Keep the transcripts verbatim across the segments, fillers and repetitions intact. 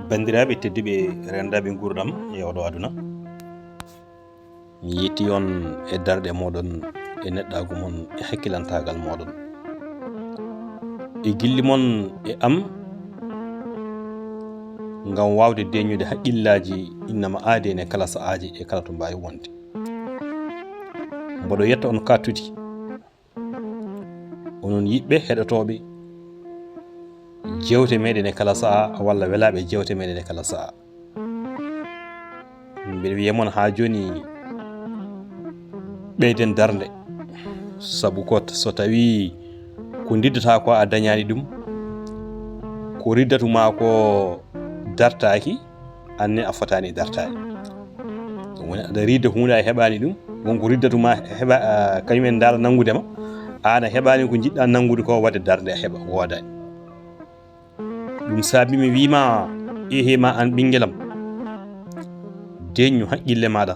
Banndiraaɓe tedduɓe, renndaaɓe nguurndam e oɗo aduna, mi yetti on e darɗe mooɗon, e neɗɗaagu mon, e hakkilantaagal mooɗon, e gilli mon e am, ngam waawde deeƴnude haqqillaaji innama aadee ne kala sa'aaji e kala to mbaawi wonde. Mboɗo yetta on kattudi, onon yiɓɓe heɗotooɓe jeewte meɗen e kala sa'a, walla welaaɓe jeewte meɗen e kala sa'a. Mbeɗa wiya mon haa jooni, ɓeyden darnde, sabu ko so tawi ko ndiddata ko a dañaani ɗum, ko riddatu ma ko dartaaki, anne a fotaani dartaade. Ɗum woni aɗa riida huunde a heɓaani ɗum, won ko riddatu ma heɓa, ah, kañum en ndaara nanngude ma, aan a heɓaani ko njiɗɗa nanngude ko, waɗde darnde a heɓa woodaani. Ɗum saabi mi wiima, ehe ma aan ɓinngelam, deeƴnu haqqille maaɗa.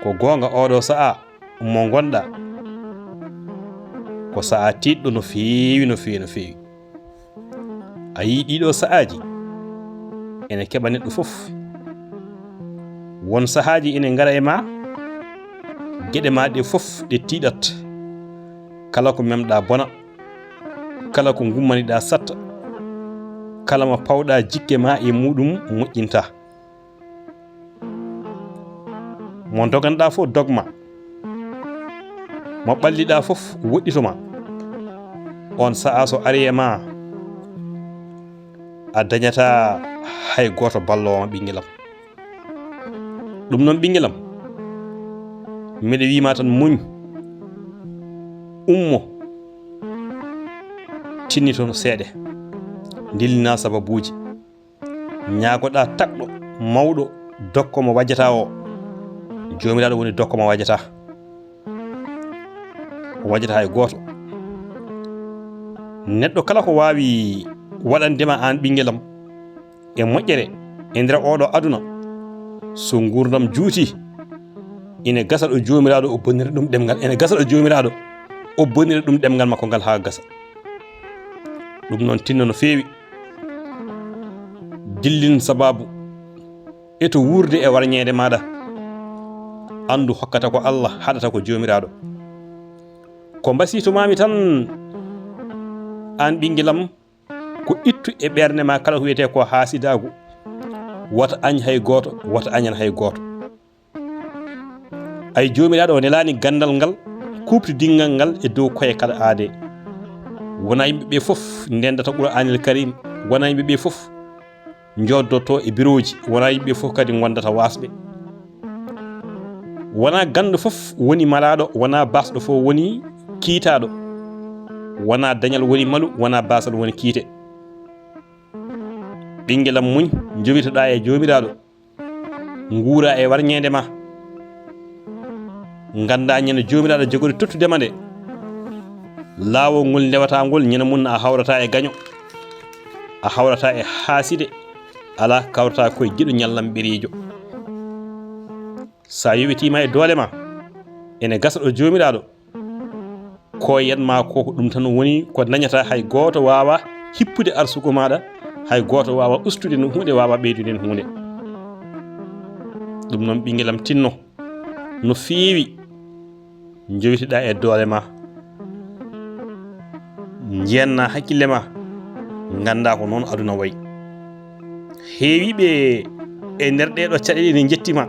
Ko goonga, oɗo sa'a mo ngonɗa ko sa'a tiiɗɗo no feewi, no feewi, no feewi. A yii ɗiɗo sa'aaji ene keɓa neɗɗo fof. Won sahaaji ene ngara e ma, geɗe ma ɗe fof ɗe tiiɗat. Kala ko memɗa bona, kala ko ngummaniɗa satta, kala mo pawɗa jikke ma e muɗum moƴƴinta. Mo doganɗa fof dogma, mo ɓalliɗa fof woɗɗitoma. On sa'a so ari e ma, a dañata hay gooto balloowo ma, ɓinngelam. Ɗum noon, ɓinngelam, miɗa wiima tan, muñ, ummo, tinnito seeɗa, ndillina sababuuji. Ñaagoɗa tagɗo, mawɗo, dokko mo wajjata o. Joomiraaɗo woni dokko mo wajjata. O wajjata hay gooto. Neɗɗo kala ko waawi waɗande ma aan ɓinngelam e moƴƴere e nder oɗo aduna, so nguurndam juuti, ina gasa ɗo Joomiraaɗo o bonnira ɗum ɗemngal, ina gasa ɗo Joomiraaɗo o bonnira ɗum ɗemngal makko ngal haa gasa. Ɗum noon, tinno no feewi. Dillin sabaabu e to wuurde e warñeende maaɗa. Anndu, hokkata ko Allah, haɗata ko Joomiraaɗo. Ko mbasiitu maami tan, aan ɓinngelam, ko ittu e ɓernde ma kala ko wiyetee ko haasidaagu. Wota añ hay gooto, wota añan hay gooto. Ay, Joomiraaɗo o nelaani ganndal ngal, kuuɓtidinngal ngal e dow koye kala aadee. Wonaa yimɓe ɓee fof ndenndata Qur'aanil Kariim, wonaa yimɓe ɓee fof njooddotoo e birooji, wonaa yimɓe ɓee fof kadi ngondata waasɓe. Wonaa ganndo fof woni malaaɗo, wonaa baasɗo fof woni kiitaaɗo. Wonaa dañal woni malu, wonaa baasal woni kiite. Ɓinngelam, muñ, njowitoɗaa e Joomiraaɗo. Nguura e warñeende ma. Ngannda ñande Joomiraaɗo jogori tottude ma nde. Laawol ngol ndewata ngol, ñande mum a hawrata e gaño, a hawrata e haaside, alaa kawrata koye giɗo ñallamɓeriijo. Sa yowitiima e doole ma, ene gasa ɗo Joomiraaɗo. Ko yiyat ma ko, ko ɗum tan woni ko dañata, hay gooto waawa hippude arsuku maaɗa, hay gooto waawa ustude no huunde, waawa ɓeydude no huunde. Ɗum noon, ɓinngelam, tinno no feewi, njowitoɗaa e doole ma, njenna hakkille ma, ngannda ko noon aduna wayi. Heewiiɓe e nder ɗee ɗoo caɗeele ene njetti ma.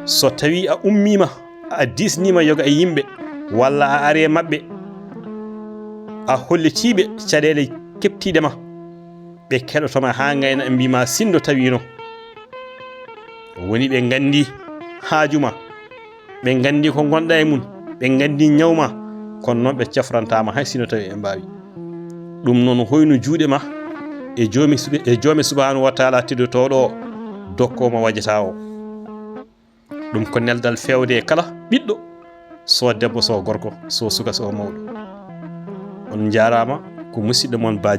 So tawii a ummiima, a diisniima yoga e yimɓe, walla a ari e maɓɓe, a hollitiiɓe caɗeele keɓtiiɗe ma, ɓe keɗoto ma haa ngayna, ɓe mbii ma sinndo tawiino. Woni ɓe nganndi haaju ma, ɓe nganndi ko ngonɗa e mum, ɓe nganndi ñaw ma, kono noon ɓe cafrantaa ma hay sinno tawi ɓe mbaawi. Ɗum noon, hoynu juuɗe ma e Joomi sub-, e Joomi Subhaanahu wa Taala teddotooɗo o, dokkoowo mo wajata o. Ɗum ko neldal feewde e kala ɓiɗɗo, so debbo, so gorko, so suka, so mawɗo. On njaaraama, ko musidɗo mon Ba